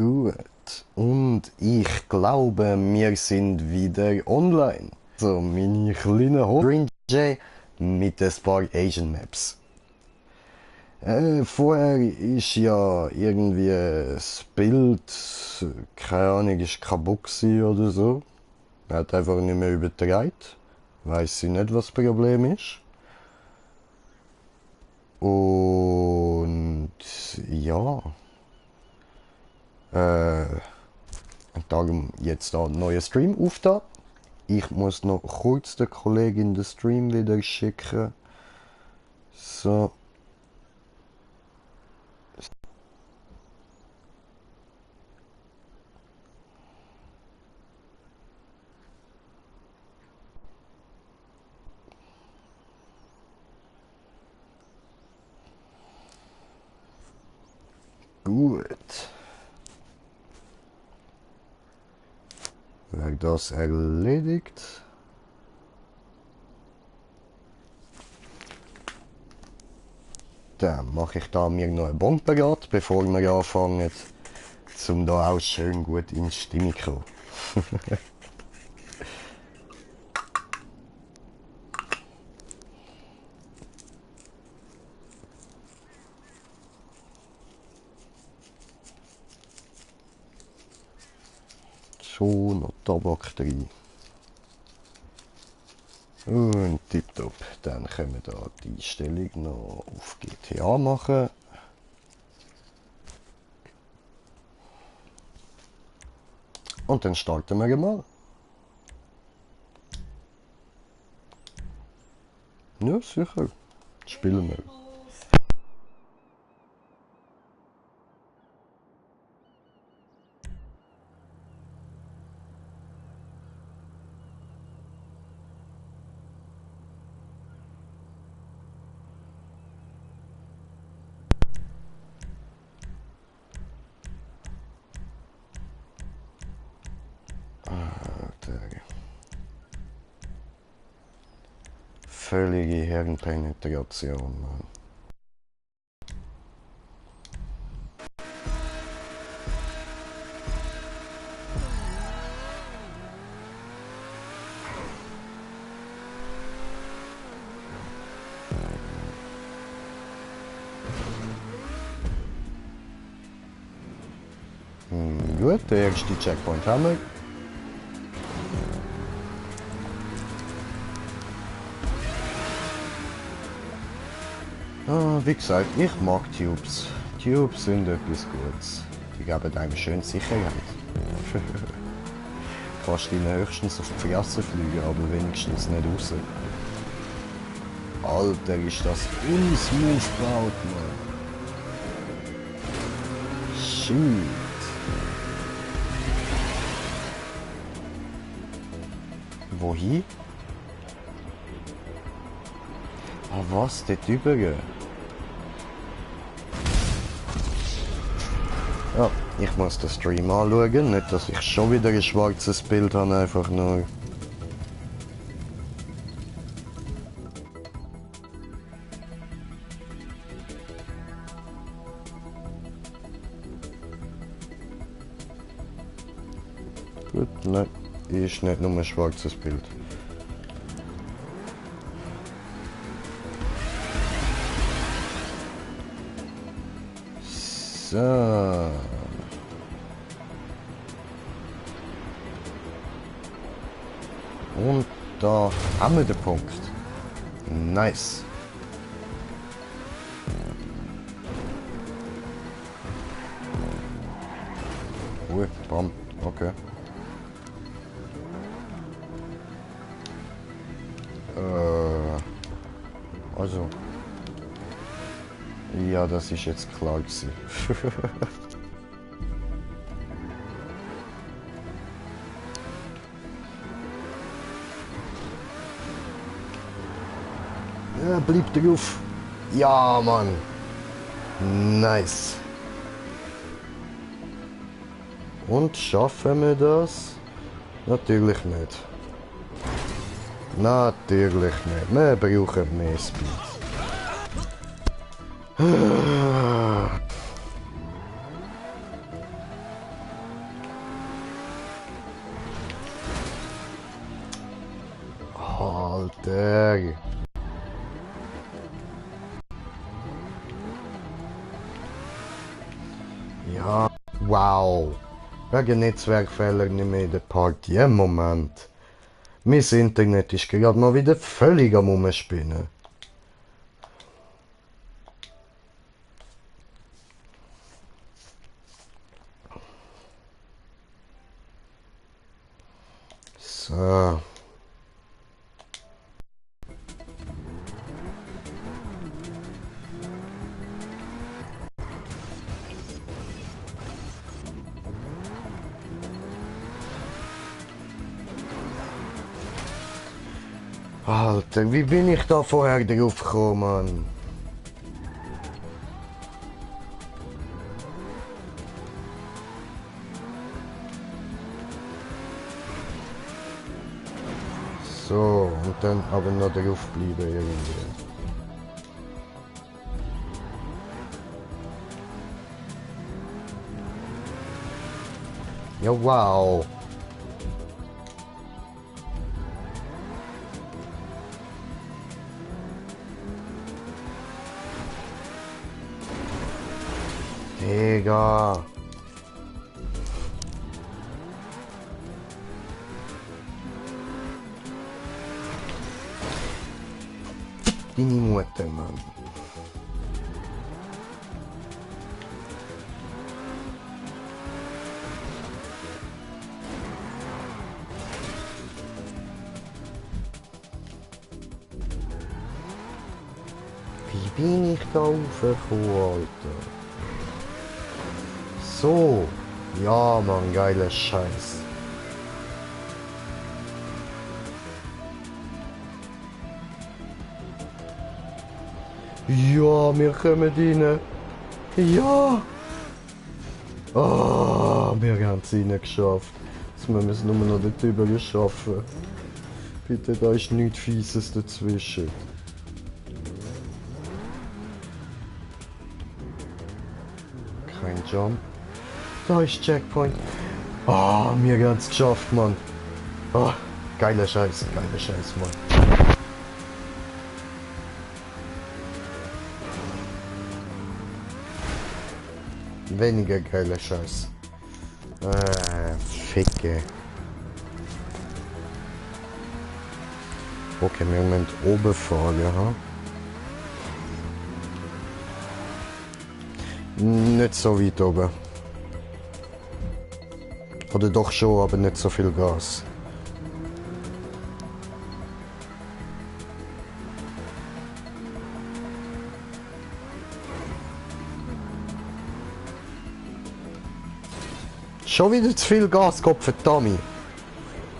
Gut, und ich glaube, wir sind wieder online. So, meine kleinen Orange mit ein paar Asian Maps. Vorher ist ja irgendwie das Bild, keine Ahnung, ist kaputt gewesen oder so. Er hat einfach nicht mehr übertragen. Weiss ich nicht, was das Problem ist. Und ja. Und darum jetzt da einen neuen Stream aufgetan. Ich muss noch kurz der Kollegin den Stream wieder schicken. So. Gut. Wäre das erledigt. Dann mache ich da mir noch einen Bon parat, bevor wir anfangen, um da auch schön gut in die Stimmung zu kommen. So, noch Tabak drin. Und tipptopp, dann können wir da die Einstellung noch auf GTA machen. Und dann starten wir mal. Ja, sicher. Spielen wir. Völlige Hirnpenetration, Mann. Gut, der erste Checkpoint haben wir. Wie gesagt, ich mag Tubes. Tubes sind etwas Gutes. Die geben einem schön Sicherheit. Kannst ihnen höchstens auf die Fresse fliegen, aber wenigstens nicht raus. Alter, ist das unsmooth gebaut, Mann. Shit. Wohin? Ah, was? Dort übergehen? Ja, ich muss den Stream anschauen, nicht dass ich schon wieder ein schwarzes Bild habe, einfach nur. Gut, nein, ist nicht nur ein schwarzes Bild. So. Und da haben wir den Punkt. Nice. Ui, bam, okay. Also. Ja, das ist jetzt klar gewesen. Ja, bleib drauf. Ja, Mann. Nice. Und schaffen wir das? Natürlich nicht. Natürlich nicht. Wir brauchen mehr Speed. Alter. Ja, wow. Wegen Netzwerkfehler nicht mehr in der Party. Im Moment. Mein Internet ist gerade mal wieder völlig am Umspinnen. So. Alter, wie bin ich da vorher drauf gekommen, Mann? So, und dann aber noch drauf bleiben irgendwie. Ja, wow. Digga. Deine Mutter, Mann. Wie bin ich da raufgekommen, Alter? So. Ja, Mann, geiler Scheiß. Ja, wir kommen rein. Ja. Ah, wir haben es reingeschafft. Jetzt müssen wir es nur noch dort drüber schaffen. Bitte, da ist nichts Fieses dazwischen. Kein Jump. Da ist Checkpoint. Ah, wir haben es geschafft, Mann. Ah, geiler Scheiß, Mann. Weniger geiler Scheiß. Ficke. Okay, wir müssen oben fahren, ha? Nicht so weit oben. Oder doch schon, aber nicht so viel Gas. Schon wieder zu viel Gas, Kopf, verdammt.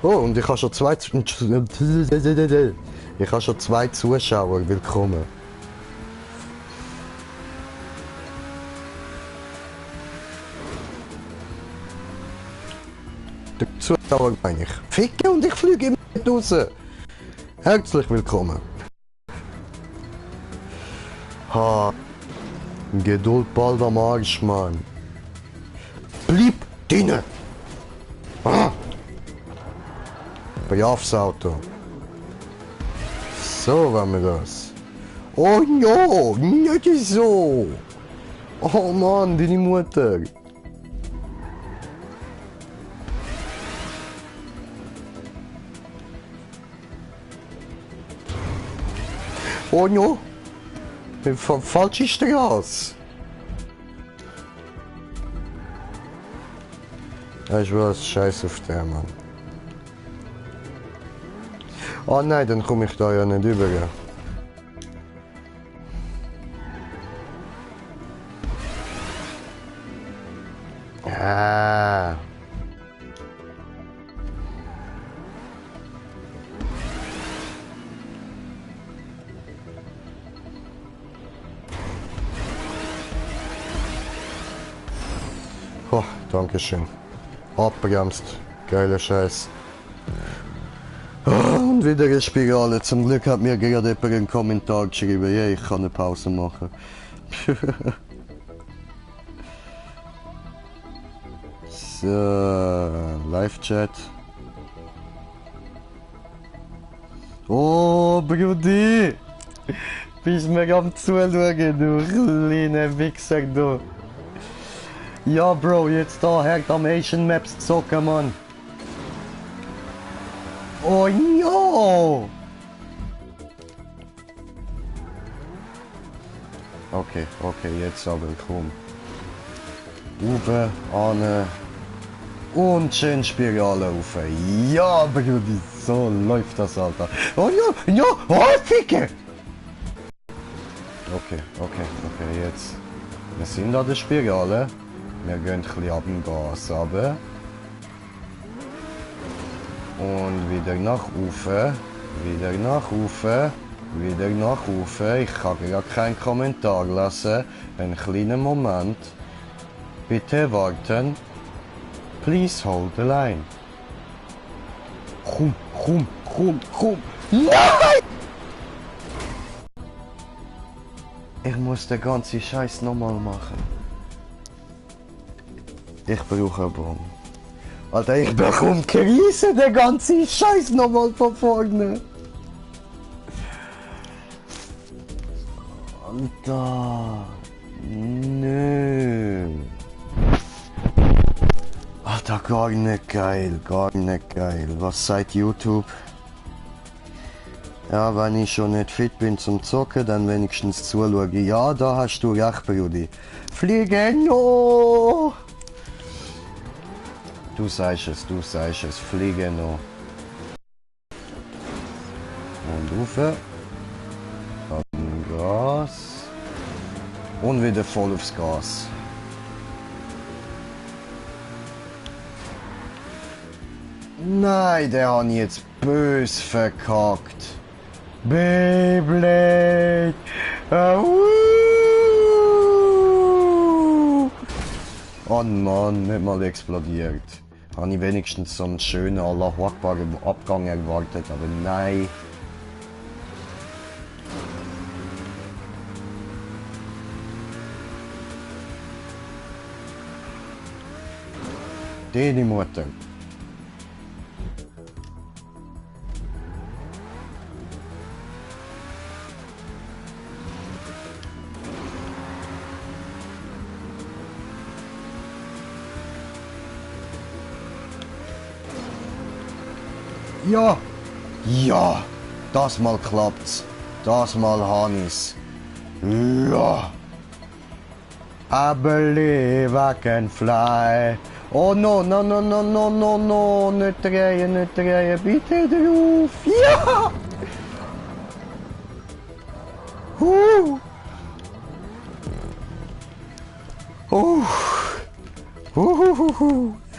Oh, und ich habe schon zwei Zuschauer, willkommen. Der Zuschauer meine ich. Ficke und ich fliege immer nicht raus. Herzlich willkommen. Ha. Geduld bald am Arsch, Mann. Bleib drinnen. Ah. Bei aufs Auto. So war mir das. Oh no, nicht so. Oh Mann, deine Mutter. Oh no. Falsche Straße. Ich weiß, scheiß auf den, Mann. Oh nein, dann komme ich da ja nicht über. Ah. Oh, danke schön. Abbremst. Geiler Scheiß. Und wieder eine Spirale. Zum Glück hat mir gerade jemand einen Kommentar geschrieben. Yeah, ich kann eine Pause machen. So, Live-Chat. Oh, Brudi! Bist mir am Zuschauen, du kleiner Wichser, du. Ja, Bro, jetzt da hängt am Asian Maps zocken, Mann. Oh, ja! Okay, okay, jetzt aber komm. Uwe, Anne. Und schön Spirale rauf. Ja, Brudi, so läuft das, Alter. Oh ja, ja, oh, Ficke! Okay, okay, okay, jetzt. Wir sind an der Spirale. Wir gehen ein bisschen ab dem Gas runter. Und wieder nach oben. Wieder nach oben. Wieder nach oben. Ich kann gar keinen Kommentar lassen. Einen kleinen Moment. Bitte warten. Please hold the line. Komm, komm, komm, komm. Nein! Ich muss den ganzen Scheiß nochmal machen. Ich brauche einen Bon. Alter, ich bekomme Krise, den ganzen Scheiß nochmal von vorne. Alter. Nö. Alter, gar nicht geil, gar nicht geil. Was sagt YouTube? Ja, wenn ich schon nicht fit bin zum Zocken, dann wenigstens zuschauen. Ja, da hast du recht, Brudi. Fliegen noch! Du sagst es, fliegen noch. Und rauf. Dann Gas. Und wieder voll aufs Gas. Nein, der hat jetzt bös verkackt. Beyblade! Oh Mann, nicht mal explodiert. Habe ich wenigstens so einen schönen Allahu Akbar Abgang erwartet, aber nein. Die Mutter. Ja! Ja! Das mal klappt's. Das mal Hanis. Ja! I believe I can fly. Oh no, no, no, no, no, no, no. Nicht drehen, bitte drauf. Ja!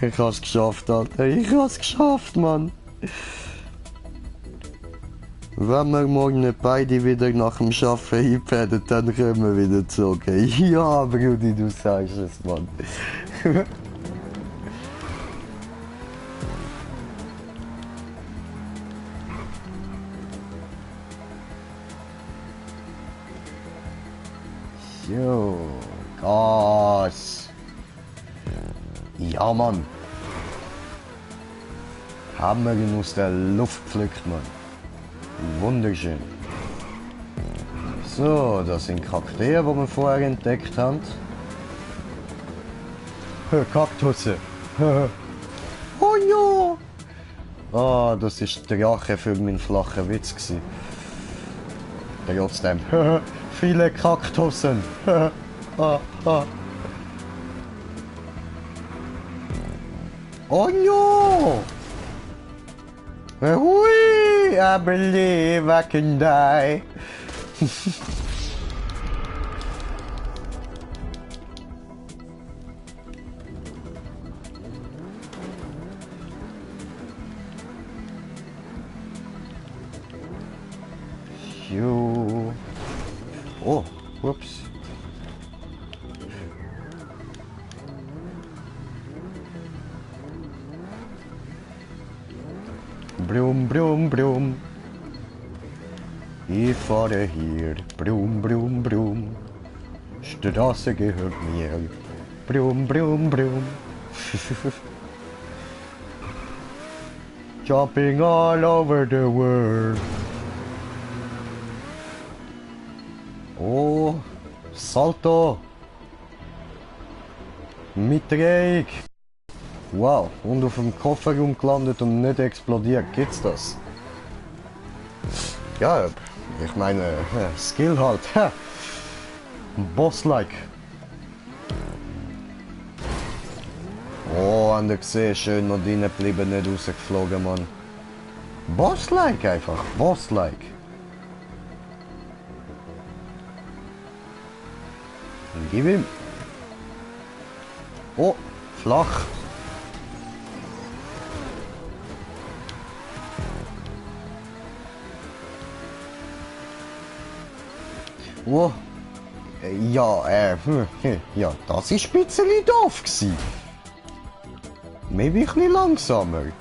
Ich hab's geschafft, Alter. Ich hab's geschafft, Mann. Wenn wir morgen nicht beide wieder nach dem Arbeiten einpennen, dann können wir wieder zocken. Ja, Brudi, du sagst es, Mann. Jo, Gas. Ja, Mann. Haben wir ihn aus der Luft gepflückt, Mann. Wunderschön. So, das sind Kakteen, die wir vorher entdeckt haben. Kaktusse. Oh ja! Ah, das ist der Drache für meinen flachen Witz gewesen. Trotzdem. Viele Kaktussen. Oh ja! Hui, I believe I can die. Jo. Oh, whoops. Brum, brum, brum. Ich fahre hier. Brum, brum, brum. Straße gehört mir. Brum, brum, brum. Jumping all over the world. Oh, Salto. Mit Dreieck. Wow, und auf dem Kofferraum gelandet und nicht explodiert. Gibt's das? Ja, ich meine, Skill halt. Boss-like. Oh, und ihr seht, schön noch drinnen geblieben, nicht rausgeflogen, Mann. Boss-like einfach, Boss-like. Gib ihm. Oh, flach. Oh. Ja, ja, das ist ein bisschen doof gewesen. Maybe ein bisschen langsamer.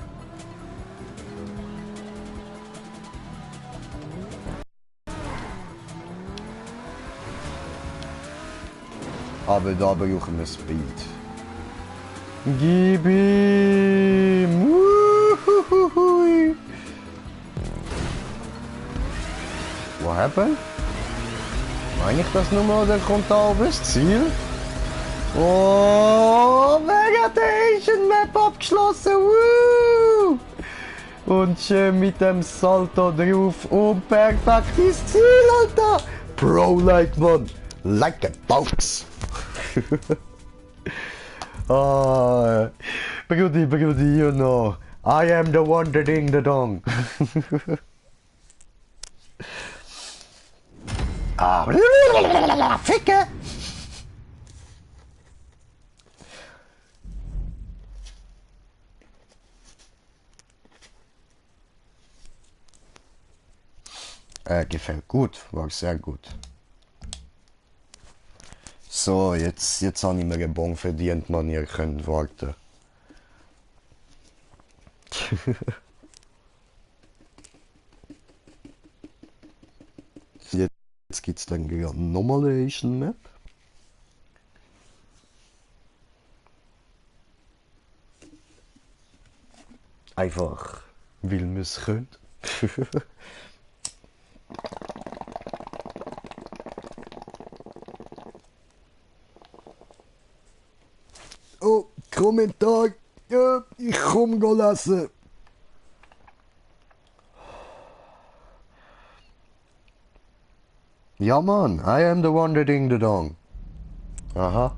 Aber da brauchen wir Speed. Gib ihm! Uhuhui. What happened? Meine ich das nur oder kommt da oben das Ziel? Oh, Vegetation Map abgeschlossen! Woo! Und schön mit dem Salto drauf und perfektes Ziel, Alter! Pro-like, man! Like a box! Ah, Brudi, you know, I am the one that ding the dong. Ah, Ficke! Gefällt gut, war sehr gut. So, jetzt habe ich mir einen Bon verdient, man, ihr könnt warten. Jetzt gibt es dann nochmal eine Asian Map. Einfach, weil man es könnte. Oh, Kommentar. Ja, ich komm go lesen. Ja, Mann, I am the one that ding the dong. Aha.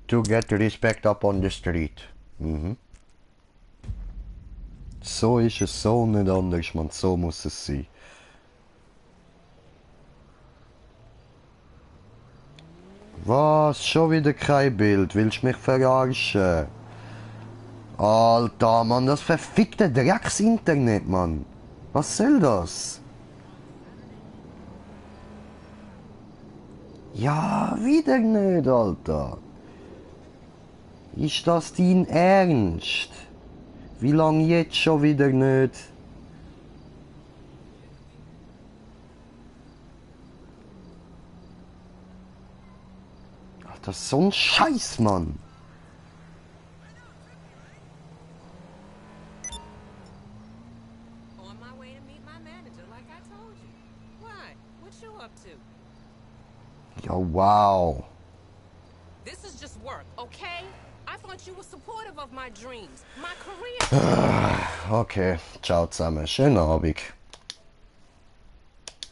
To get respect up on the street. Mhm. So ist es, so nicht anders, man. So muss es sein. Was? Schon wieder kein Bild? Willst du mich verarschen? Alter, Mann, das verfickte Drecks-Internet, Mann. Was soll das? Ja, wieder nicht, Alter. Ist das dein Ernst? Wie lange jetzt schon wieder nicht? Alter, so ein Scheiß, Mann. On my way to meet my manager, like I told you. Why? What you up to? Ja, wow. This is just work, okay? I thought you were supportive of my dreams, my career. Okay, ciao zusammen. Schönen Abend.